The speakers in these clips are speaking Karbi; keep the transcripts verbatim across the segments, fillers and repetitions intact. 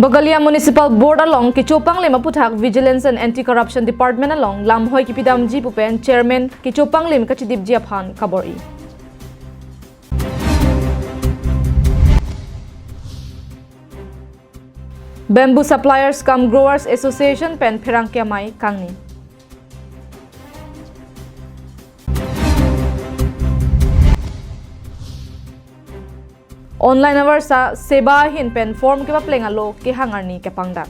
Bokolia Municipal Board along kecho panglim aputhak Vigilance and Anti-Corruption Department along lamhoi kipidamji pu pen Chairman kecho panglim kachidipji aphan kabor-i. Bamboo Suppliers cum Growers Association pen pherangke amei kangni. Online avarsa SEBA ahin pen form kepapleng alo kehang arni kepangdak.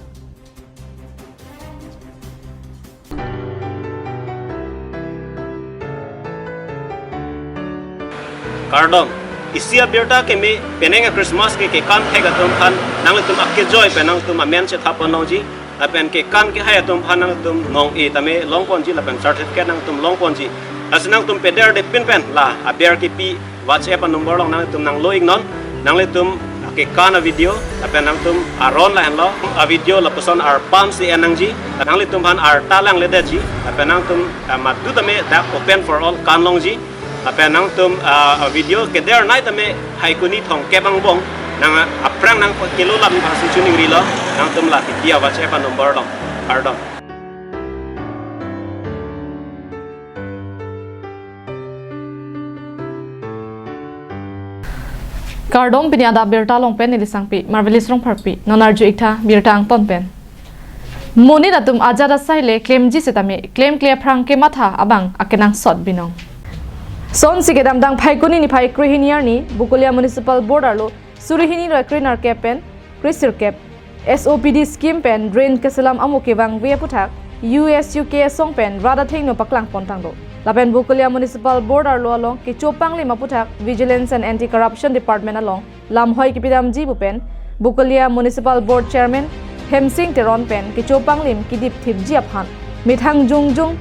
Kardom, isi abirta keme penang a-Christmas ke kekan thek atum aphan nanglitum akejoi pen nangtum amen chethap pon longji, lapen kekan kehai atum aphan nangtum nong-e tame long ponji lapen certificate nangtum long ponji. Lasi nangtum pederdepin pen la aber kipi WhatsApp a-number along nangtum nanglo-iknon, nanglitum kekan a-video, lapen nangtum aron lahenlo, a-video lapuson arpam si en nangji, nanglitum aphan arta langledetji, lapen nangtum, ah, madu tame dak open for all kan longji, lapen nangtum, ah, a-video kedernei tame Phaikuni thomkep angbong, nang aphrang nang kelo lam nang si chuning rilo, nangtum la titi a-WhatsApp a-number along, kardom. Kardom, pini adap abirta along pen neli sangpi Marvelous Rongpharpi, non arju-iktha birta angton pen. Monit atum ajat asai le klemji setame klemkle aphrang kematha abang akenangsot binong. Sonsi kedamtang Phaikuni niphai krehini arni Bokolia Municipal Board arlo suri hini ra krenerkep pen kresirkep S O P D scheme pen drain keselam amo kevangve aputhak U S U K asong pen rat athengno paklang pon tanglo. Lapen Bokolia Municipal Board arlo along kecho panglim aputhak Vigilance and Anti-Corruption Department along lamhoi kipidamji pu pen Bokolia Municipal Board Chairman Hemsing Teron pen kecho panglim kidipthipji aphan methang jongjong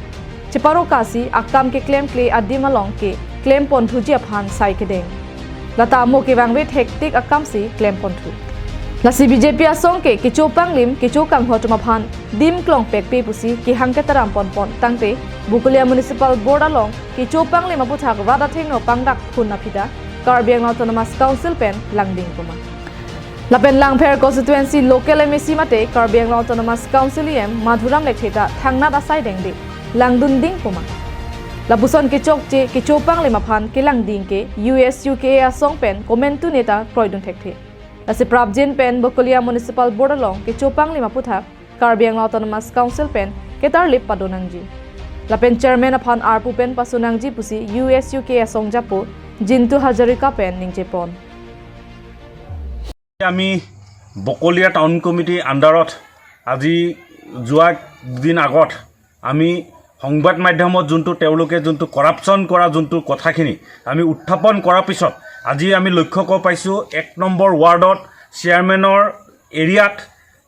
cheparokasi akam keklemkle adim along ke klem ponthuji aphan sai kedeng. Lata amo kevangve thektik akam si klem ponthu. Lasi B J P asong ke kecho panglim kecho kangho atum aphan dim klong pekpe pusi kehang ketaram ponpon tangte Bokolia Municipal Board along kecho panglim aputhak rat athengno pangdak phun aphi ta Karbi Anglong Autonomous Council pen langding poma. Lapen Langpher Constituency Local M A C mate Karbi Anglong Autonomous Council E M Madhuram Lekthe ta thangnat asai dengde langdun ding poma. Lapuson kechokche kecho panglim aphan kelangding ke U S U K A asong pen komantu neta kroidun thekthe. Lasi prapjin pen Bokolia Municipal Board along kecho panglim aputhak Karbi Anglong Autonomous Council pen ketarlip pado nangji. Lapen Chairman aphan arpu pen pasu nangji pusi U S U K A asong japo Jintu Hazarika pen ningje pon. আমি বকলীয়া টাউন কমিটিৰ আণ্ডাৰত আজি যোৱা দিন আগত আমি সংবাদ মাধ্যমত যোনটো তেওঁলোকে যোনটো কৰাপশ্যন কৰা যোনটো কথাখিনি আমি উত্থাপন কৰাৰ পিছত আজি আমি লক্ষ্য কৰিব পাইছোঁ এক নম্বৰ ৱাৰ্ডত চেয়াৰমেনৰ এৰিয়াত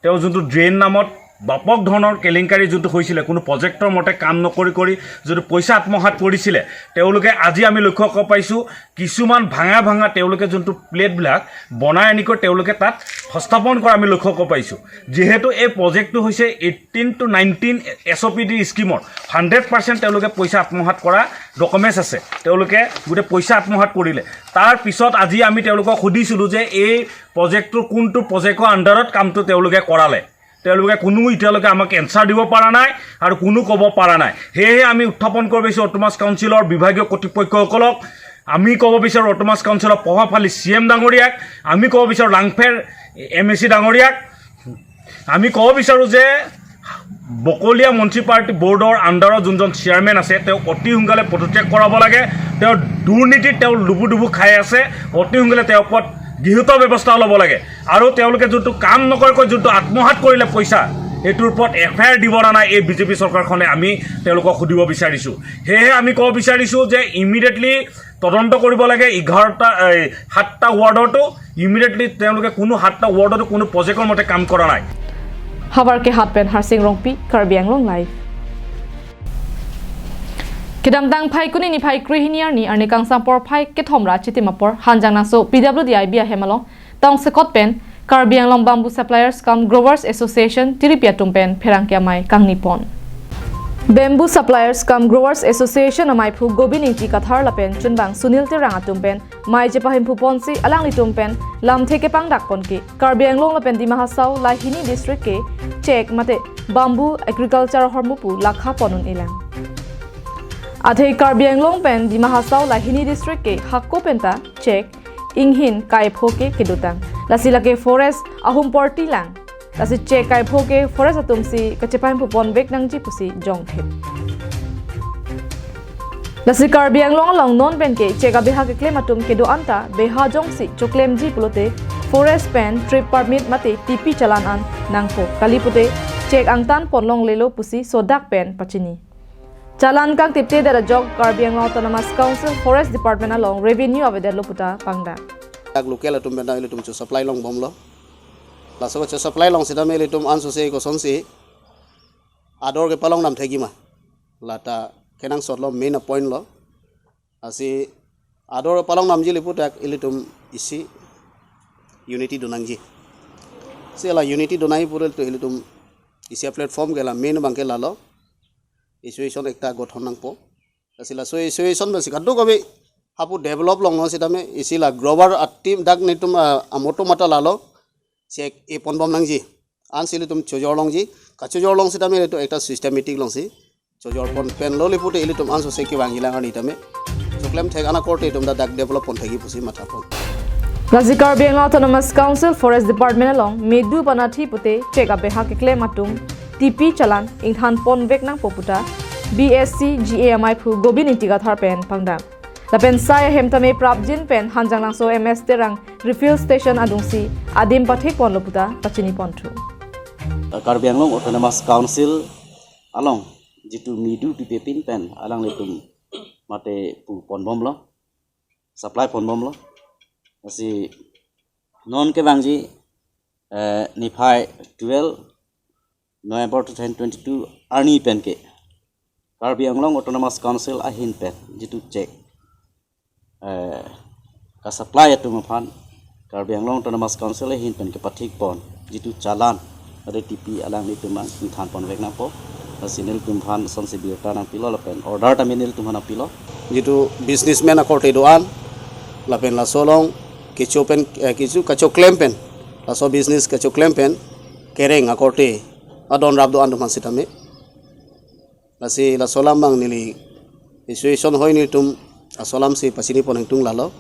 তেওঁ যোনটো ড্ৰেইন নামত ব্যাপক ধৰণৰ কেলেংকাৰী যোনটো হৈছিলে, কোনো প্ৰজেক্টৰ মতে কাম নকৰি কৰি যোনটো পইচা আত্মসাৎ কৰিছিলে, তেওঁলোকে আজি আমি লক্ষ্য কৰিব পাইছোঁ কিছুমান ভাঙা ভাঙা তেওঁলোকে যোনটো প্লেটবিলাক বনাই আনি কৰি তেওঁলোকে তাত সংস্থাপন কৰা আমি লক্ষ্য কৰিব পাইছোঁ। যিহেতু এই প্ৰজেক্টটো হৈছে এইটিন টু নাইনটিন এছ অ' পি ডি স্কিমৰ হাণ্ড্ৰেড পাৰ্চেণ্ট তেওঁলোকে পইচা আত্মসাৎ কৰা ডকুমেণ্টছ আছে, তেওঁলোকে গোটেই পইচা আত্মসাৎ কৰিলে। তাৰ পিছত আজি আমি তেওঁলোকক সুধিছিলোঁ যে এই প্ৰজেক্টটোৰ কোনটো প্ৰজেক্টৰ আণ্ডাৰত কামটো তেওঁলোকে কৰালে। তেওঁলোকে কোনো এতিয়ালৈকে আমাক এনচাৰ দিব পৰা নাই আৰু কোনো ক'ব পৰা নাই। সেয়েহে আমি উত্থাপন কৰিব বিচাৰিছোঁ অট'নমাছ কাউন্সিলৰ বিভাগীয় কৰ্তৃপক্ষসকলক। আমি ক'ব বিচাৰোঁ অট'নমাছ কাউন্সিলৰ প্ৰভাৱশালী চি এম ডাঙৰীয়াক, আমি ক'ব বিচাৰোঁ লাংফেৰ এম এ চি ডাঙৰীয়াক, আমি ক'ব বিচাৰোঁ যে বকলীয়া মিউনিচিপালিটি বৰ্ডৰ আণ্ডাৰত যোনজন চেয়াৰমেন আছে, তেওঁক অতি সোনকালে পদত্যাগ কৰাব লাগে। তেওঁ দুৰ্নীতিত তেওঁ লুবু ডুবু খাই আছে, অতি সোনকালে তেওঁৰ ওপৰত গৃহীত ব্যৱস্থা ল'ব লাগে। আৰু তেওঁলোকে যোনটো কাম নকৰাকৈ যোনটো আত্মসাৎ কৰিলে পইচা, এইটোৰ ওপৰত এফ আই আৰ দিব নে নাই এই বি জে পি চৰকাৰখনে, আমি তেওঁলোকক সুধিব বিচাৰিছোঁ। সেয়েহে আমি ক'ব বিচাৰিছোঁ যে ইমিডিয়েটলি তদন্ত কৰিব লাগে। এঘাৰটা, এই সাতটা ৱাৰ্ডতো ইমিডিয়েটলি তেওঁলোকে কোনো সাতটা ৱাৰ্ডতো কোনো প্ৰজেক্টৰ মতে কাম কৰা নাই। Havar Kehat pen Harsing Rongpi, Karbi Anglong Live. Kedamtang Phaikuni niphai krehini arni arni kangsam porphai kethom ra chitim apor Hanjangnangso P W D I B ahem along tongsekot pen Karbi Anglong Bamboo Suppliers cum Growers Association tiripi atum pen pherangke amei kangni pon. Bamboo Suppliers cum Growers Association amaiphu Gobin Ingti Kathar lapen chunbang Sunil Terang atum pen mei chepahimphu ponsi alanglitum pen lamthe kepangdak pon ke Karbi Anglong lapen Dima Hasao lahini district ke chek mate bamboo agriculture ahormu pu lakha pon un-elang. Athe Karbi Anglong pen Dima Hasao lahini district ke hako penta chek inghin kaipho ke kedotang. Lasi lake forest ahum porti lang. Lasi chek kaipho ke forest atum si kachepahimphu ponvek nangji pusi jongthe. Lasi Karbi Anglong along non pen ke chek abeha keklem atum kedo-an ta beha jongsi choklemji pulote forest pen trip permit mate T P challan an nangpo. Kali pute chek angtan ponlonglelo pusi sodak pen pachini. Challan kangtipte det ajok Karbi Anglong Autonomous Council Forest Department along revenue avedetlo puta pangdak. Dak local atum pen ilitum cho supply longbomlo. Laso cho supply long sitame ilitum ansose kosonsi ador kepalongnam thekji ma. Lata kenangsotlo, main a point lo. Lasi ador palongnamji lapu dak ilitum isi unity donangji. Si la unity donai purel to ilitum isi a platform ke la main abang ke lalo. Association ekta gothon nangpo. Lasi laso association pensi kadokave hapu develop longlo sitame isi la grower a team dak netum, ah, amoto mata lalo. Chek e ponbom nangji. Ansi ilitum chojor longji. Kachojor long sitame ilitum ekta systematic longsi chojor pon pen lo lapu te ilitum ansose kevangji lang arni tame. Choklem thek ana korte itum dak develop pon thekji pusi matha pon. Lasi Karbi Anglong Autonomous Council Forest Department along medu panathi pute chek abeha keklem atum T P challan ingthan ponvek nangpo puta B S C G A amaiphu Gobin Ingti Kathar pen pangdak. Lapen sai ahem tame prapjin pen Hanjanglangso M S Terang refill station adungsi adim pathek ponlo puta pachini ponthu. Karbi Anglong Autonomous Council along jitu medu pipepin pen alanglitum mate pu ponbomlo, supply ponbomlo. Lasi non kevangji, eh, niphai twelve November two thousand twenty-two arni pen ke Karbi Anglong Autonomous Council ahin pen jitu chek, eh, ka supply atum aphan Karbi Anglong Autonomous Council ahin pen kepathik pon jitu challan ade T P alanglitum an ingthan ponvek nangpo. Lasi nelitum aphan sonsi birta nangpilo lapen order tame nelitum aphan nangpilo. Jitu businessman akorte do-an lapen laso along kecho pen, eh, kecho kachoklem pen, laso business kachoklem pen kereng akorte adon rap do-an atum aphan sitame. Lasi laso alam abang neli association hoi nelitum aso alam si pachini pon ingtung lalo.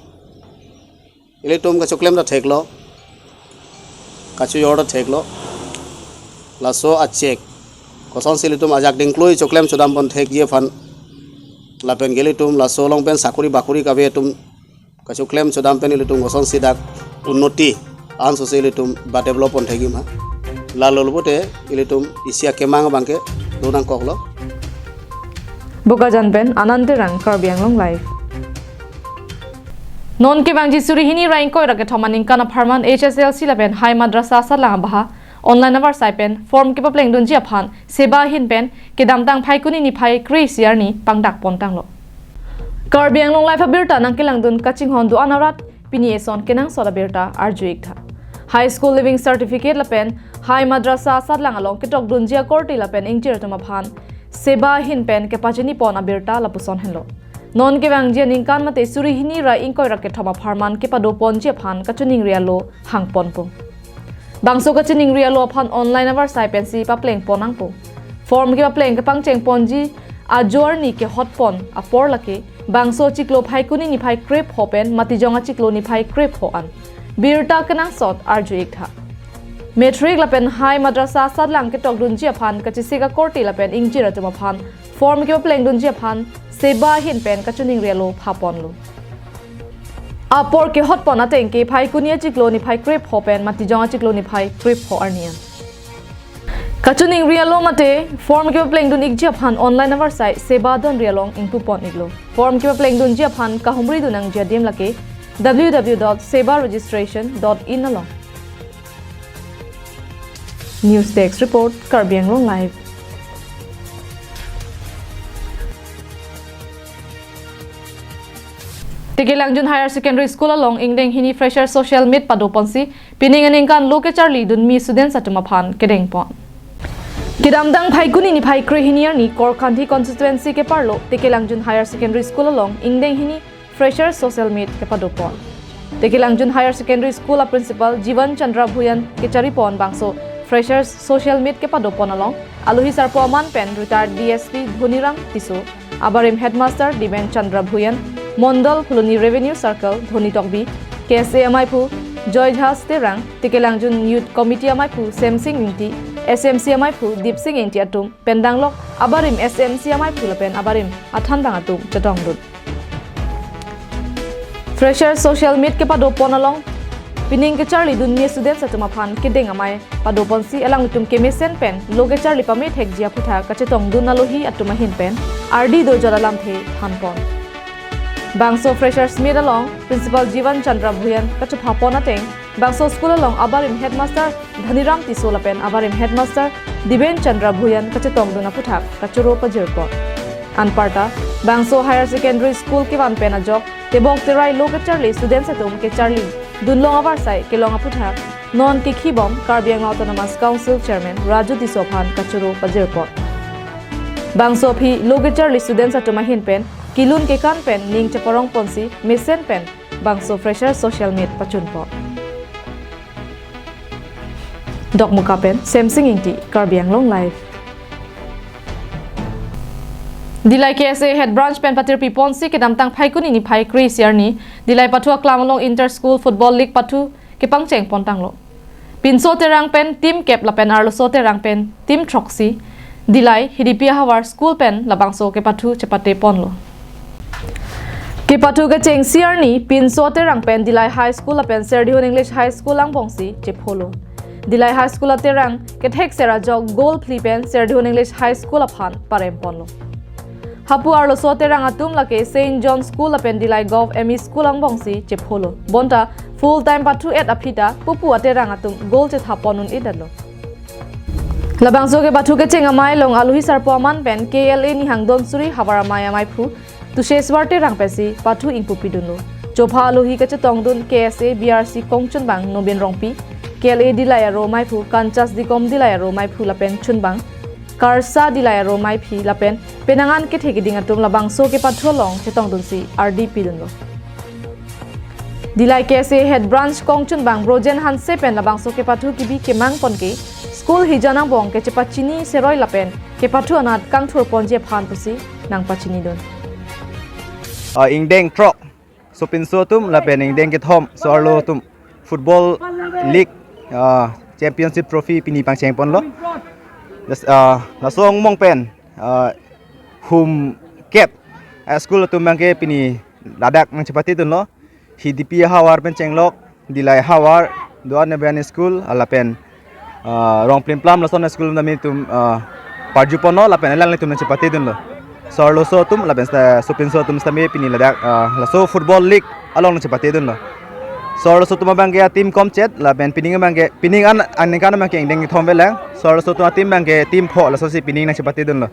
Ilitum kachoklem ta theklo, kachojor ta theklo. Laso a chek kosonsi ilitum ajak dingkloi choklem chodam pon thekji aphan lapen ke ilitum laso along pen sakori bakori kave atum kachoklem chodam pen ilitum kosonsi dak unnoti ansose ilitum ba develop pon thekji ma. Lalo lapu te ilitum isi akemang abang ke do nangkoklo. Bokajan pen Anand Terang, Karbi Anglong Live. Non kevangji suri hini ra ingkoi ra kethom aningkan apharman H S L C lapen High Madrasa Satlang abaha online avarsai pen form kepaplengdunji aphan SEBA ahin pen kedamtang Phaikuni niphai kre-isi arni pangdak pontanglo. Karbi Anglong Live abirta nangkelangdun kachinghon do-an arat pini eson kenangsot abirta arju-ik tha. High School Leaving Certificate lapen High Madrasa Satlang along ketokdunji akorte lapen ingjir atum aphan SEBA ahin pen kepachini pon abirta lapuson henlo. Non kevangji aningkan mate suri hini ra ingkoi ra kethom apharman kepado ponji aphan kachiningri alo hang ponpo. Bangso kachiningri alo aphan online avarsai pensi papleng pon nangpo. Form kepapleng kepangcheng ponji ajo arni kehot pon apor lake bangso achiklo Phaikuni niphai krepho pen Matijong achiklo niphai krepho an. Birta kenangsot arju-ik tha. Matric lapen High Madrasa Satlang ketokdunji aphan kachesik akorte lapen ingjir atum aphan form kepaplengdunji aphan SEBA ahin pen kachiningri alo pha ponlo. Apor kehot pon ateng ke Phaikuni achiklo niphai krepho pen Matijong achiklo niphai krepho arni an. Kachiningri alo mate form kepaplengdun-ikji aphan online avarsai SEBA donri along ingpu pon-iklo. Form kepaplengdunji aphan kahumri dun nangji adim lake W W W dot seba registration dot in along. News Desk Report, Karbi Anglong Live. Tekelangjun Higher Secondary School along ingdeng hini Fresher Social Meet pado ponsi pining aningkan lo kecharlidunmi students atum aphan kedeng pon. Kedamtang Phaikuni niphai krehini arni Korkanthi constituency keparlo Tekelangjun Higher Secondary School along ingdeng hini Freshers Social Meet kepadopon. Tekelangjun Higher Secondary School a Principal Jivan Chandra Bhuyan kecharipon bangso Freshers Social Meet kepadopon along alohi sarpo aman pen retired D S P Dhoniram Tisso, abarim Headmaster Diben Chandra Bhuyan, Mondol Phuloni Revenue Circle Dhoni Tokbi, K S A amaiphu Joy Jhas Terang, Tekelangjun Youth Committee amaiphu Semsing Ingti, S M C amaiphu Dipsing Ingti atum pen danglok abarim S M C amaiphu lapen abarim athanbang atum chetongdun. Freshers Social Meet kepadopon along pining kecharlidunme students atum aphan kedeng amei padoponsi alanglitum kemesen pen lo kecharli pamethekji aphuthak kachetongdun alohi atum ahin pen ardi dojot alamthe thanpon. Bangso Freshers Meet along Principal Jivan Chandra Bhuyan kachophapon ateng bangso school along abarim Headmaster Dhoniram Tisso lapen abarim Headmaster Diben Chandra Bhuyan kachetongdun aphuthak kachoro pajirpon. Anparta bangso Higher Secondary School kevan pen ajok tebok terai lo kecharli students atum kecharli dunlong avarsai kelong aphuthak non kekhibom Karbi Anglong Autonomous Council Chairman Raju Tisso aphan kachoro pajirpon. Bangso aphi lo kecharli students atum ahin pen kelun kekan pen ning cheparongponsi mesen pen bangso Freshers Social Meet pachunpon. Dokmoka pen Semsing Ingti, Karbi Anglong Live. Dillai K S A Head Branch pen patirpiponsi kedamtang Phaikuni niphai kre-isi arni Dillai pathu aklam along Inter School Football League pathu kepangchengpon tanglo. Pinso Terang pen team kep lapen Arloso Terang pen team throksi Dillai Hidipi ahavar school pen labangso kepathu chepateponlo. Kepathu kechengsi arni Pinso Terang pen Dillai High School lapen Serdihun English High School angbongsi chepholo. Dillai High School aterang kethekser ajok goal phli pen Serdihun English High School aphan paremponlo. Hapu Arloso Terang atum lake Saint John School lapen Dillai Govt M E School angbongsi chepholo. Bonta full time pathu-et aphi ta pupu aterang atum goal chethapon un-edetlo. Labangso kepathu kecheng amei along alohi sarpo aman pen K L A nihang donsuri havar amei amaiphu Tusheshwar Terang pensi pathu ingpupidunlo. Chopha alohi kachetongdun K S A B R C kongchunbang Nobin Rongpi, K L A Dillai aro amaiphu Kanchas Dikom Dillai aro amaiphu lapen chunbang Karsa Dillai aro amaiphi lapen penang an kethe keding atum labangso kepathu along chetongdunsi ardi pidunlo. Dillai K S A Head Branch kongchunbang Brojen Hanse pen labangso kepathu kebi kemangpon ke school hijan angbong kechepachini seroi lapen kepathu anat kangthurponji aphan pusi nangpachinidun. Ah, ingdeng throk so Pinso atum lapen ingdeng kethom so Arlo atum Football League, ah, Championship Trophy pini pangchengponlo. Das-, ah, laso angbong pen, ah, hum kep, ah, school atum abangke pini ladak nangchepatedunlo. Hidipi ahavar pen chenglok, Dillai ahavar, do-an Nobin School, ah, lapen, ah, Rongplimplam lason school nami atum, ah, parjuponlo, lapen alanglitum nangchepatedunlo. So Arloso atum, lapen sta-, so Pinso atum sitame pini ladak, ah, laso Football League along nangchepatedunlo. So Arloso atum abangke a-team komchet, lapen pining abangke, pining an, aningkan abangke ingdeng kethom avelang. So Arloso atum a-team abangke team pho, lasosi pining nangchepatedunlo.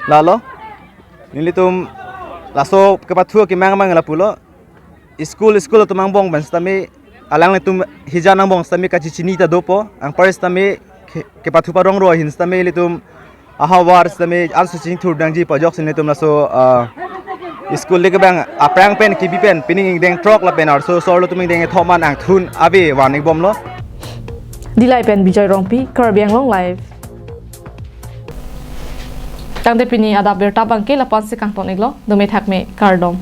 Lalo, nelitum laso kepathu kemang abang lapulo. School, school atum angbong pen sitame, alanglitum hijan angbong sitame kachechini ta dopo, anparsi sitame ke-, kepathu parong ro ahin sitame ilitum ahavar sitame ansu chingthur dangji pu ajoksi nelitum laso, ah, school league abang aphrang pen kebi pen pining ingdeng throk lapen arloso arlo atum ingdeng kethom an angthun ave van-ikbomlo. Dillai pen Bijoy Rongpi, Karbi Anglong Live. Tangte pini adap birta abangke la-ansi kangton-iklo, dome thakme, kardom.